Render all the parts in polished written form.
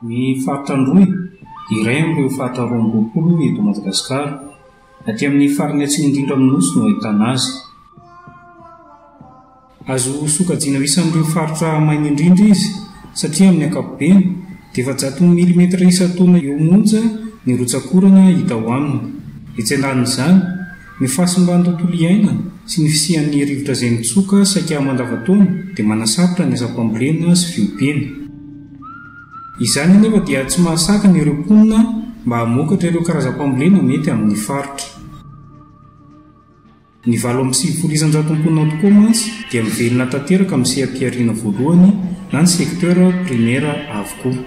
Ny faritra Androy dia iray amin'ireo faritra 22 eto Madagasikara. Aty amin'ny farany atsimo indrindra amin'ny Nosy no ahitana azy. Azo sokajiana ho isan'ireo faritra maina indrindra izy satria amin'ny ankapobeny dia 400 milimetatra isan-taona eo monja ny rotsak'orana hita ao aminy. Etsy andanin'izany, ny fahasimban'ny tontolo iainana sy ny fisian'ny rivotra izay mitsoka saika mandavantaona dia manasarotra ny asam-pambolena sy fiompiana. Izany anefa dia tsy mahasakana ireo mponina mba hamokatra ireo karazam-pambolena mety amin'ny faritra. Ny 98 isan-jaton'ny mponina ao tokoa mantsy dia mivelona tanteraka amin'ny seha-pihariana voalohany na ny secteur primaire avokoa.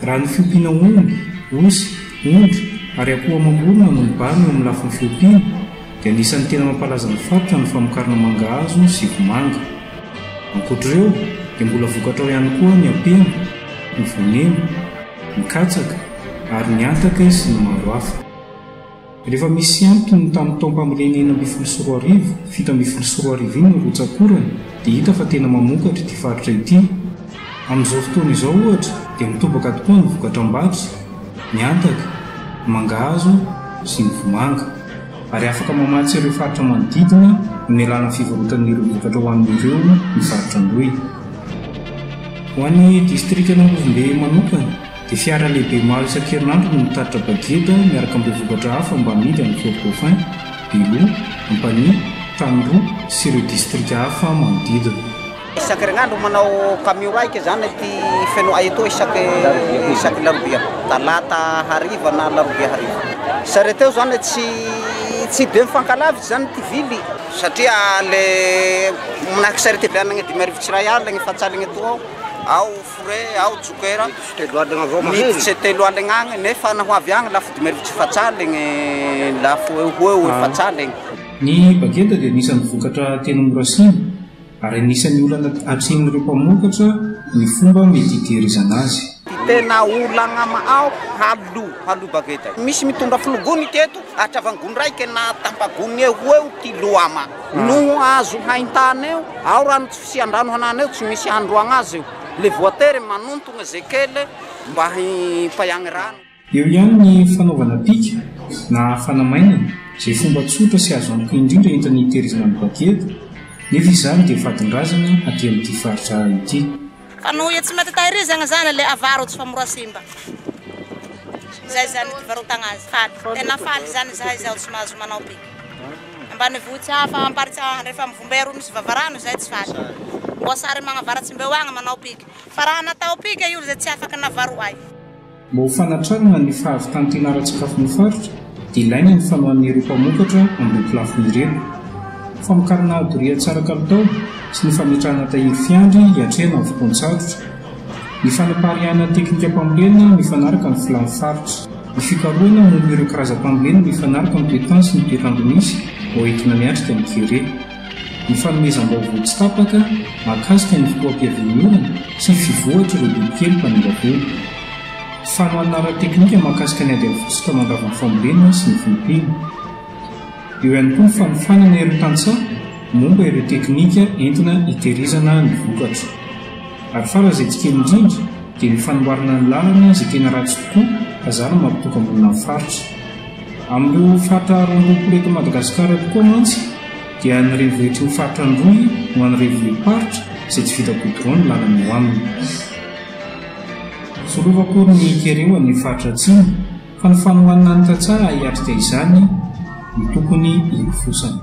Raha ny fiompiana omby, osy, ondry ary akoho amam-borona no mibahana eo amin'ny lafiny fiompiana dia anisan'ny tena mampalaza ny faritra ny famokarana mangahazo sy vomanga. Ankoatra ireo dia mbola vokatra ao ihany koa ny ampemba, ny voanemba, ny katsaka ary ny antaky sy ny maro hafa. Rehefa misy ampy toy ny tamin'ny taom-pambolena 2016, 2017 iny ny rotsak'orana dia hita fa tena mamokatra ity faritra ity. Amin'izao fotoana izao ohatra dia mitobaka tokoa ny vokatra am-batry, ny antaka, ny mangahazo sy ny vomanga. Ary afaka mamatsy ireo faritra manodidina amin'ny alalan'ny fivarotana ireo vokatra ho an'ireo ny faritra Androy. Ho an'ny distrikan'Ambovombe manokana dia fiara lehibe maro isan-kerinandro no mitatitra bageda miaraka amin'ireo vokatra hafa mba amidy any Fort Dauphin, Beloha, Ampanihy, Taniroa sy ireo distrika hafa manodidina. Isan-kerinandro manao camion raika zany aty Fenoay etoa isaky isaky larobia, talata hariva na larobia hariva. Sarety eo zany tsy tsy de mifankalavitsy zany ty vily satria le manahaky sarety avy any 5000 tsy ray aligny efats'aligny etoa ao, ao foret, ao joker, miditry telo aligny agny nefa naho avy agny lafo 5000 tsy efats'aligny, lafo eo ho eo efats'aligny. Ny bageda dia anisan'ny vokatra tena mora simba ary anisan'ny olana atrehin'ireo mpamokatra ny fomba mety hitehirizana azy. Ty tena olagna ama ao halo halo bageda. Misy mitondra folo gony ty eto, ahatravan gony raike na tapa gony eo ho eo ty lo ama. Noho azo haintany eo, ao rano tsy fisian-drano hanana eo, tsy misy handroagna azy eo. Le voatery manontogna ze kely mba hipaiagny rano. Eo ihany ny fanaovana pika na fanamainana, izay fomba tsotra sy azo antoka indrindra entina hitehirizana ny bageda, nefa izany dia fadin-drazana aty amin'ity faritra ity. Fa noho ia tsy mety tahirizagna zany le avarotsy fa mora simba. Zay zany ty varotagna azy. Faly, tena faly zany zahay zao tsy mahazo manao pika. Ambanivohitsy hafa amparitsy rehefa mivombero misy vavarano zay tsy faly. Voasary magnavaratsy mbeo agny manao pika. Fa raha natao pika io zay tsy afaka navaroay. Mba ho fanatrarana ny fahavitan'ny tena ara-tsakafon'ny faritra dia ilaina ny fanohan'ireo mpamokatra amin'ireto lafiny ireto. Famokarana doria tsara kalitao sy ny fametrahana tahiry fiandry hiatrehana ny fotoan-tsarotra. Ny fanapariahana teknikam-pambolena mifanaraka amin'ny filan'ny faritra. Ny fikarohana momba ireo karazam-pambolena mifanaraka amin'ny toetany sy ny toetr'andro misy mba ho entina miatrika ny kere. Ny fanomezam-baovao tsy tapaka mahakasika ny fotoam-piavian'ny orana sy ny fivoatr'ireo bibikely mpanimba voly. Fanohanana ara-teknika mahakasika ny ady amin'ny fositra mandrava ny fambolena sy ny fiompiana. Eo ihany koa ny fanofanana ireo tantsaha momba ireo teknika entina hitehirizana ny vokatra. Ary faran'izay tsy kely indrindra dia ny fanamboarana ny lalana izay tena ratsy tokoa ka zara mampitoka-monina ny faritra. Amin'ireo faritra 22 eto Madagasikara tokoa mantsy dia ny renivohitry ny faritra Androy no any renivohi-paritra izay tsy vita goudron ny lalana eo aminy. Solova akory ny kere ho an'ny faritra Atsimo fa ny fanohanana ny tantsaha hiatrika izany no tokony hirofosana.